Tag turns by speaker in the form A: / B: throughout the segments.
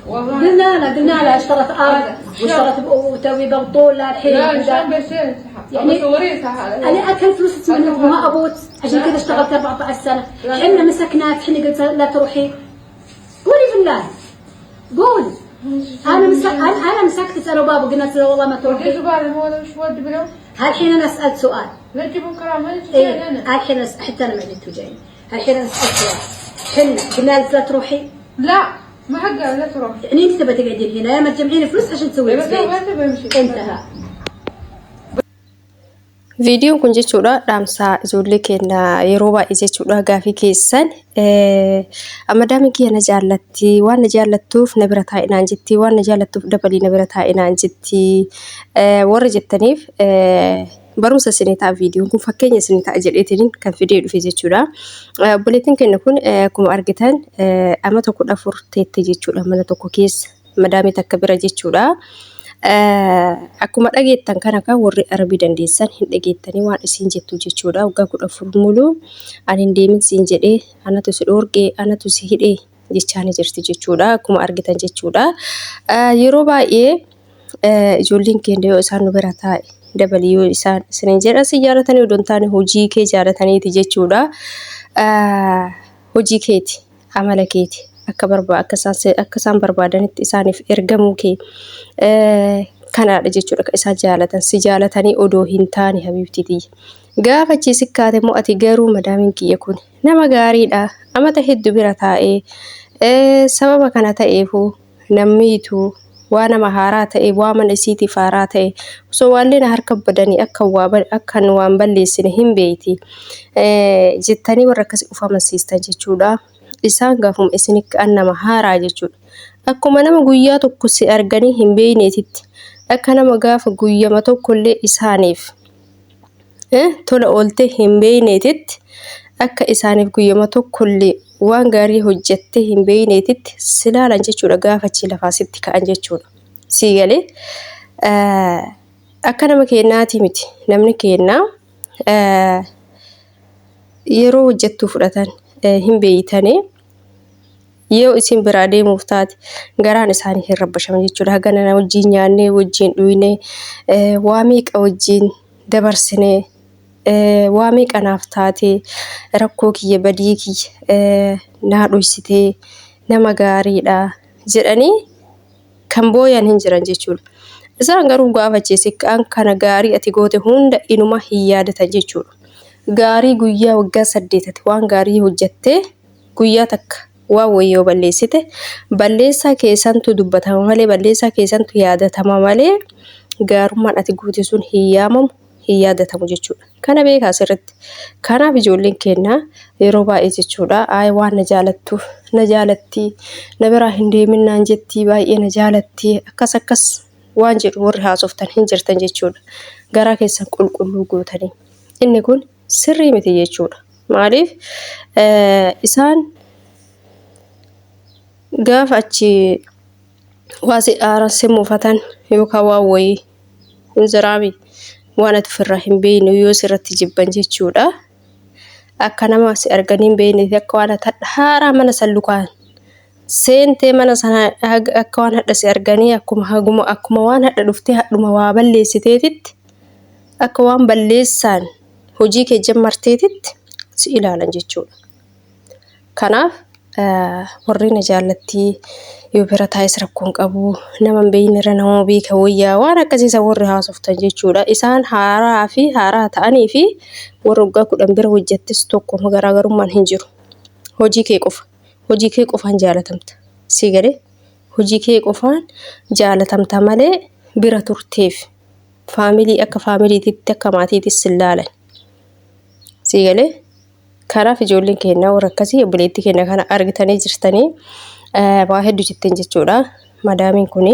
A: قلنا لها، قلنا لها اشترت ارض واشترت وتوي بطول الحين.
B: لا، شلون بشيت؟
A: يعني
B: صوري صح.
A: انا اكل فلوس من ما ابوت، عشان كذا اشتغلت 14 سنه. حنا مسكناك، حنا قلت لا تروحي. قولي بالله، قول. انا مسك انا مسكت انا وبابا، قلنا له والله ما تروحي. الحين انا سالت سؤال.
B: لا تجيبون كلام.
A: ايه، الحين حتى انا معدتي توجعني. الحين انا سالت سؤال، حنا قلنا لك لا تروحي؟
B: لا، ما حقها لا تروح.
A: يعني انت تبى تقعدين هنا، يا ما تجمعين فلوس عشان تسوي
B: بس
A: بيت.
B: ما تبي امشي.
A: انتهى.
C: Viidiyoon kun jechuudha dhaamsaa ijoollee keenya yeroo baay'ee jechuudha gaafii keessan madaamiin kiyya na jaallatti, waan na jaallattuuf na bira taa'e naan jetti, waan na jaallattuuf dabalii na bira taa'e naan jetti warra jettaniif barumsa isinii ta'a, viidiyoon kun fakkeenya isinii ta'a jedheetiin kan fidee dhufe jechuudha. Obboleettiin keenya kun akkuma argitan amata 14 teette jechuudha mana tokko keessa madaamii takka bira jechuudha. Akkuma dhageettan kana kan warri Arabii dandeessan hin dhageettanii waan isiin jettu jechuudha. Waggaa 14 muluu ani hin deemin siin jedhee, anatu si dhoorgee, anatu si hidhee jechaanii jirti jechuudha. Akkuma argitan jechuudha. Yeroo baay'ee ijoolleen keenya yoo isaan nu bira taa'e dabalii yoo isaan isiniin jedhan, si jaalatanii odoo hin taane hojii kee jaalataniiti jechuudha. Hojii keeti, amala keeti, akka barbaa akka isaan barbaadanitti isaaniif ergamuu kee kanaadha jechuudha kan isaan jaalatan, si jaalatanii odoo hin taane, habiibtii tiyya. Gaafa achi sikkaate immoo ati garuu madaamiin kiyya kun nama gaariidha, amata hedduu bira taa'ee sababa kana ta'eefuu nammiitu waa nama haaraa ta'e, waa mana isiitiif haaraa ta'e, osoo waallee na harka badanii akka waan balleessine hin beeyti jettanii warra akkasii of amansiistan jechuudha. Isaan gaafuma isin ka'an nama haaraa jechuudha. Akkuma nama guyyaa tokko si arganii hin beekneetitti, akka nama gaafa guyyama tokkollee isaaniif tola ooltee hin beekneetitti, akka isaaniif guyyama tokkollee waan gaarii hojjettee hin beekneetitti si laalan jechuudha gaafa achi lafaa sitti ka'an jechuudha. Sii galee? Akka nama keenyaati miti. Namni keenyaa yeroo hojjettuu fudhatan hin beeytanii yoo isin biraa deemuuf taate garaan isaanii hin rabbashama jechuudha. Hagana wajjin nyaannee, wajjin dhuynee, waa meeqa wajjin dabarsinee, waa meeqa naaf taatee, rakkoo kiyya, badii kiyya naa dhoysitee, nama gaariidha jedhanii kan booyan hin jiran jechuudha. Isaan garuu gaafa achi ka'an kana gaarii ati goote hunda inuma hin yaadatan jechuudha. Gaarii guyyaa waggaa 8ati waan gaarii hojjettee guyyaa takka waan wayii yoo balleessite, balleessaa keessantu dubbatama malee, balleessaa keessantu yaadatama malee, gaarummaan ati goote sun hin yaamamu, hin yaadatamu jechuudha. Kana beekaa sirriitti. Kanaaf ijoolleen keenya yeroo baay'ee jechuudha ayi waan na jaalattuuf na jaalatti, na biraa hin deemin naan jetti, baay'ee na jaalatti, akkas akkas waan jedhu warri haasoftan hin jirtan jechuudha. Garaa keessan qulqulluu gootanii. Inni kun sirrii miti jechuudha. Maaliif isaan gaafa achi waa si aaran, si mufatan yookaan waan wayii hin jiraami, waan ati ofirraa hin beekne yoo sirratti jibban jechuudha. Akka nama si arganii hin beekne, akka waan ati haaraa mana san lukaan seentee mana sana, akka waan hadha si arganii, akkuma haguma akkuma waan hadha dhuftee hadhuma waa balleessiteetitti, akka waan balleessaan hojii kee jammarteetitti si ilaalan jechuudha. Kanaaf warri na jaallattii, yoo bira taa'es rakkoon qabu, nama hin beekne irra nama beeka wayyaa, waan akkasiisa warri haasoftan jechuudha. Isaan haaraa fi haaraa ta'anii fi warra waggaa 10 bira hojjettes tokkoma, garaagarummaan hin jiru. Hojii kee qofa. Hojii kee qofaan jaalatamta. Sii galee? Hojii kee qofaan jaalatamta malee bira turteef family akka familyitti, akka maatiittis sin laalan. Sii galee? Kanaaf ijoolleen keenya warra akkasii obboleettii keenya kana argitanii jirtanii waa hedduu jetteen jechuudha. Madaamiin kuni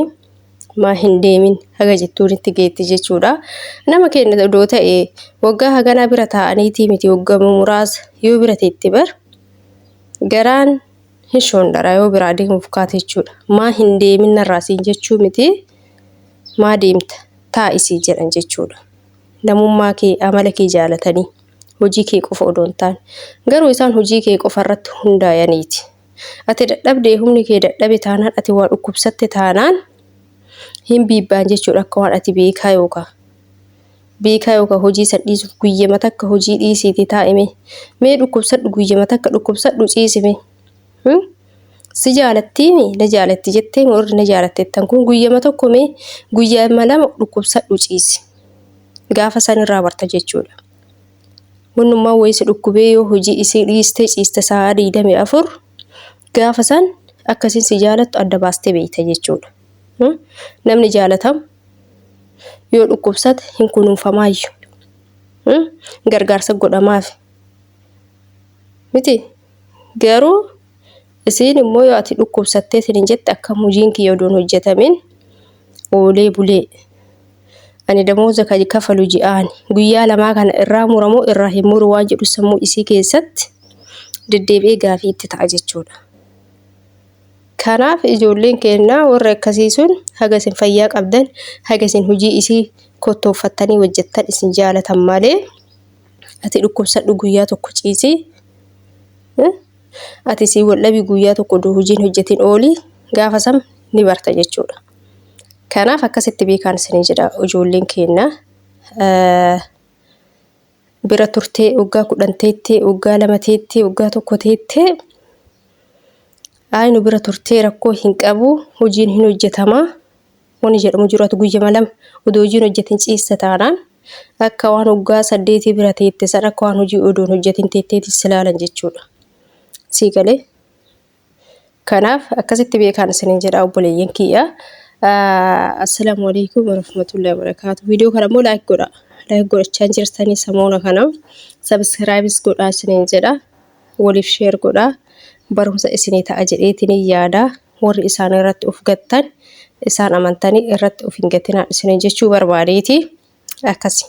C: maa hin deemin haga jettuunitti geetti jechuudha. Nama keenya odoo ta'e waggaa haganaa bira taa'aniitii miti, waggaa muraasa yoo bira teetti bar garaan hin shoondara yoo biraa deemuuf kaate jechuudha. Maa hin deemin narraa siin jechuu miti, maa deemta, taa'isii jedhan jechuudha. Namummaa kee, amala kee jaalatanii, hojii kee qofa odoo hin taane. Garuu isaan hojii kee qofa irratti hundaa'aniiti. Ati dadhabdee humni kee dadhabe taanaan ati waa dhukkubsatte taanaan hin biibbaan jechuudha akka waan ati beekaa yookaan beekaa yookaan hojii san dhiisuuf guyyama takka hojii dhiisiitii taa'ime mee dhukkubsadhu guyyama takka dhukkubsadhu ciisime. Si jaalattiimi na jaalatti jettee warri na jaalattettan kun guyyama tokko mee guyyaama lama dhukkubsadhu ciisi. Gaafa san irraa barta jechuudha. Wannummaa wayii si dhukkubee yoo hojii isii dhiistee ciiste sa'aa 24 gaafa san akkasiin si jaalattu adda baastee beekta jechuudha. Namni jaalatamu yoo dhukkubsate hin kunuunfamaayyu. Gargaarsa godhamaaf. Miti garuu isiin immoo yoo ati dhukkubsattee isin hin jette akkam hojiin kiyya odoon hojjetamin oolee bulee ani damooza kan kafalu ji'aani guyyaa lamaa kana irraa muramoo irraa hin muru waan jedhu sammuu isii keessatti deddeebi'ee gaafii itti ta'a jechuudha. Kanaaf ijoolleen keenya warra akkasii sun haga isin fayyaa qabdan haga isin hojii isii kottooffattanii hojjettan isin jaalatan malee ati dhukkubsadhu guyyaa tokko ciisii ati sii wal dhabii guyyaa tokko oduu hojiin hojjetin oolii gaafa san ni barta jechuudha. Kanaaf akkasitti beekaan isinii jedha ijoolleen keenya. Bira turtee waggaa 10 teettee waggaa 2 teettee waggaa 1 teettee ayi nu bira turtee rakkoo hin qabu hojiin hin hojjetamaa wani jedhamu jiru ati guyyama lama odoo hojiin hojjetin ciista taanaan akka waan waggaa saddeetii bira teette san akka waan hojii odoon hojjetin teetteetii si laalan jechuudha. Sii galee. Kanaaf akkasitti beekaan isiniin jedha obboleeyyan kiyya. Assalaamu alaikum warahmatullahi wabarakaatu. Viidiyoo kana immoo like godha. Like godhachaa jirtanii samoona kana. Subscribes godhaa isiniin jedha. Waliif share godhaa. Barumsa isinii ta'a jedheetiin yaada. Warri isaan irratti of gattan isaan amantanii irratti of hin gatinaa isiniin jechuu barbaadeeti. Akkasi.